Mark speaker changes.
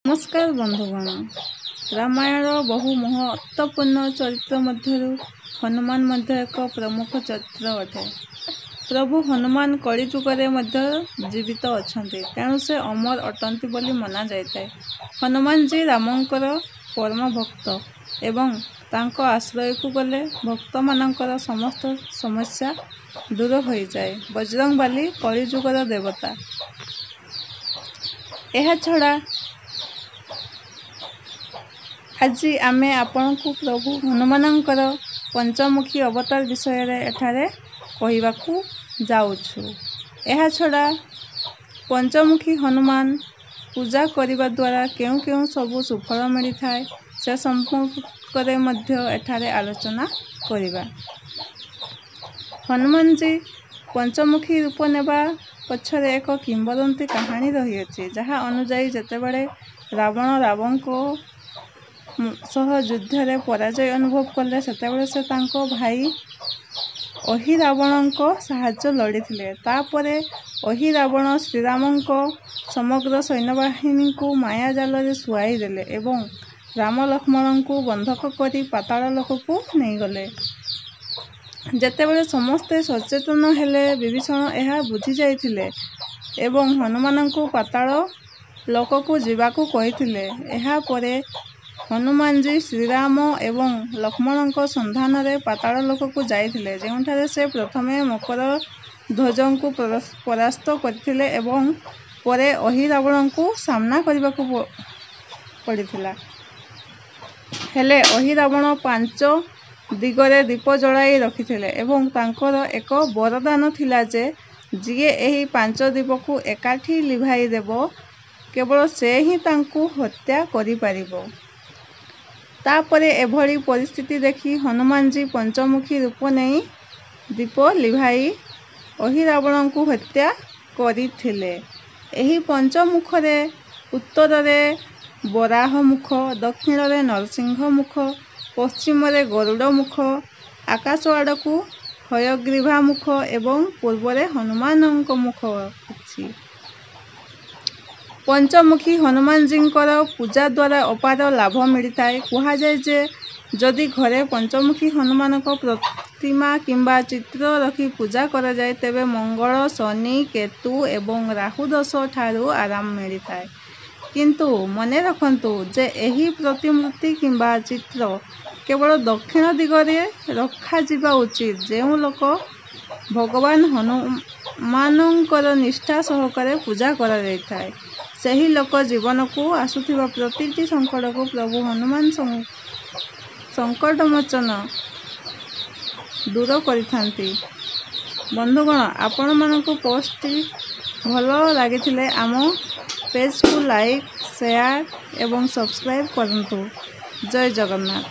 Speaker 1: ନମସ୍କାର ବନ୍ଧୁଗଣ, ରାମାୟଣର ବହୁ ମହତ୍ତ୍ୱପୂର୍ଣ୍ଣ ଚରିତ୍ର ମଧ୍ୟରୁ ହନୁମାନ ମଧ୍ୟ ଏକ ପ୍ରମୁଖ ଚରିତ୍ର ଅଟେ। ପ୍ରଭୁ ହନୁମାନ କଳିଯୁଗରେ ମଧ୍ୟ ଜୀବିତ ଅଛନ୍ତି, ତେଣୁ ସେ ଅମର ଅଟନ୍ତି ବୋଲି ମନାଯାଇଥାଏ। ହନୁମାନଜୀ ରାମଙ୍କର ପରମ ଭକ୍ତ ଏବଂ ତାଙ୍କ ଆଶ୍ରୟକୁ ଗଲେ ଭକ୍ତମାନଙ୍କର ସମସ୍ତ ସମସ୍ୟା ଦୂର ହୋଇଯାଏ। ବଜରଙ୍ଗବାଲି କଳିଯୁଗର ଦେବତା। ଏହାଛଡ଼ା ଆଜି ଆମେ ଆପଣଙ୍କୁ ପ୍ରଭୁ ହନୁମାନଙ୍କର ପଞ୍ଚମୁଖୀ ଅବତାର ବିଷୟରେ ଏଠାରେ କହିବାକୁ ଯାଉଛୁ। ଏହାଛଡ଼ା ପଞ୍ଚମୁଖୀ ହନୁମାନ ପୂଜା କରିବା ଦ୍ୱାରା କେଉଁ କେଉଁ ସବୁ ସୁଫଳ ମିଳିଥାଏ ସେ ସମ୍ପର୍କରେ ମଧ୍ୟ ଏଠାରେ ଆଲୋଚନା କରିବା। ହନୁମାନଜୀ ପଞ୍ଚମୁଖୀ ରୂପ ନେବା ପଛରେ ଏକ କିମ୍ବଦନ୍ତୀ କାହାଣୀ ରହିଅଛି, ଯାହା ଅନୁଯାୟୀ ଯେତେବେଳେ ରାବଣ ରାମଙ୍କ ସହ ଯୁଦ୍ଧରେ ପରାଜୟ ଅନୁଭବ କଲେ, ସେତେବେଳେ ସେ ତାଙ୍କ ଭାଇ ଅହିରାବଣଙ୍କ ସାହାଯ୍ୟ ଲୋଡ଼ିଥିଲେ। ତାପରେ ଅହିରାବଣ ଶ୍ରୀରାମଙ୍କ ସମଗ୍ର ସୈନ୍ୟବାହିନୀକୁ ମାୟା ଜାଲରେ ଶୁଆଇ ଦେଲେ ଏବଂ ରାମ ଲକ୍ଷ୍ମଣଙ୍କୁ ବନ୍ଧକ କରି ପାତାଳ ଲୋକକୁ ନେଇଗଲେ। ଯେତେବେଳେ ସମସ୍ତେ ସଚେତନ ହେଲେ, ବିଭୀଷଣ ଏହା ବୁଝିଯାଇଥିଲେ ଏବଂ ହନୁମାନଙ୍କୁ ପାତାଳ ଲୋକକୁ ଯିବାକୁ କହିଥିଲେ। ଏହା ପରେ ହନୁମାନଜୀ ଶ୍ରୀରାମ ଏବଂ ଲକ୍ଷ୍ମଣଙ୍କ ସନ୍ଧାନରେ ପାତାଳ ଲୋକକୁ ଯାଇଥିଲେ, ଯେଉଁଠାରେ ସେ ପ୍ରଥମେ ମକରଧ୍ୱଜଙ୍କୁ ପରାସ୍ତ କରିଥିଲେ ଏବଂ ପରେ ଅହିରାବଣଙ୍କୁ ସାମ୍ନା କରିବାକୁ ପଡ଼ିଥିଲା। ହେଲେ ଅହିରାବଣ ପାଞ୍ଚ ଦିଗରେ ଦୀପ ଜଳାଇ ରଖିଥିଲେ ଏବଂ ତାଙ୍କର ଏକ ବରଦାନ ଥିଲା ଯେ ଯିଏ ଏହି ପାଞ୍ଚ ଦୀପକୁ ଏକାଠି ଲିଭାଇଦେବ, କେବଳ ସେ ହିଁ ତାଙ୍କୁ ହତ୍ୟା କରିପାରିବ। ତାପରେ ଏଭଳି ପରିସ୍ଥିତି ଦେଖି ହନୁମାନଜୀ ପଞ୍ଚମୁଖୀ ରୂପ ନେଇ ଦୀପ ଲିଭାଇ ଅହିରାବଣଙ୍କୁ ହତ୍ୟା କରିଥିଲେ। ଏହି ପଞ୍ଚମୁଖରେ ଉତ୍ତରରେ ବରାହ ମୁଖ, ଦକ୍ଷିଣରେ ନରସିଂହ ମୁଖ, ପଶ୍ଚିମରେ ଗରୁଡ଼ ମୁଖ, ଆକାଶ ଆଡ଼କୁ ହୟଗ୍ରୀବା ମୁଖ ଏବଂ ପୂର୍ବରେ ହନୁମାନଙ୍କ ମୁଖ ଅଛି। ପଞ୍ଚମୁଖୀ ହନୁମାନଜୀଙ୍କର ପୂଜା ଦ୍ୱାରା ଅପାର ଲାଭ ମିଳିଥାଏ। କୁହାଯାଏ ଯେ ଯଦି ଘରେ ପଞ୍ଚମୁଖୀ ହନୁମାନଙ୍କ ପ୍ରତିମା କିମ୍ବା ଚିତ୍ର ରଖି ପୂଜା କରାଯାଏ, ତେବେ ମଙ୍ଗଳ, ଶନି, କେତୁ ଏବଂ ରାହୁ ଦୋଷ ଠାରୁ ଆରାମ ମିଳିଥାଏ। କିନ୍ତୁ ମନେ ରଖନ୍ତୁ ଯେ ଏହି ପ୍ରତିମୂର୍ତ୍ତି କିମ୍ବା ଚିତ୍ର କେବଳ ଦକ୍ଷିଣ ଦିଗରେ ରଖାଯିବା ଉଚିତ। ଯେଉଁ ଲୋକ ଭଗବାନ ହନୁମାନଙ୍କର ନିଷ୍ଠା ସହକାରେ ପୂଜା କରାଯାଇଥାଏ, ସେହି ଲୋକ ଜୀବନକୁ ଆସୁଥିବା ପ୍ରତିଟି ସଙ୍କଟକୁ ପ୍ରଭୁ ହନୁମାନ ସଙ୍କଟମୋଚନ ଦୂର କରିଥାନ୍ତି। ବନ୍ଧୁଗଣ, ଆପଣମାନଙ୍କୁ ପୋଷ୍ଟଟି ଭଲ ଲାଗିଥିଲେ ଆମ ପେଜକୁ ଲାଇକ୍, ସେୟାର ଏବଂ ସବସ୍କ୍ରାଇବ୍ କରନ୍ତୁ। ଜୟ ଜଗନ୍ନାଥ।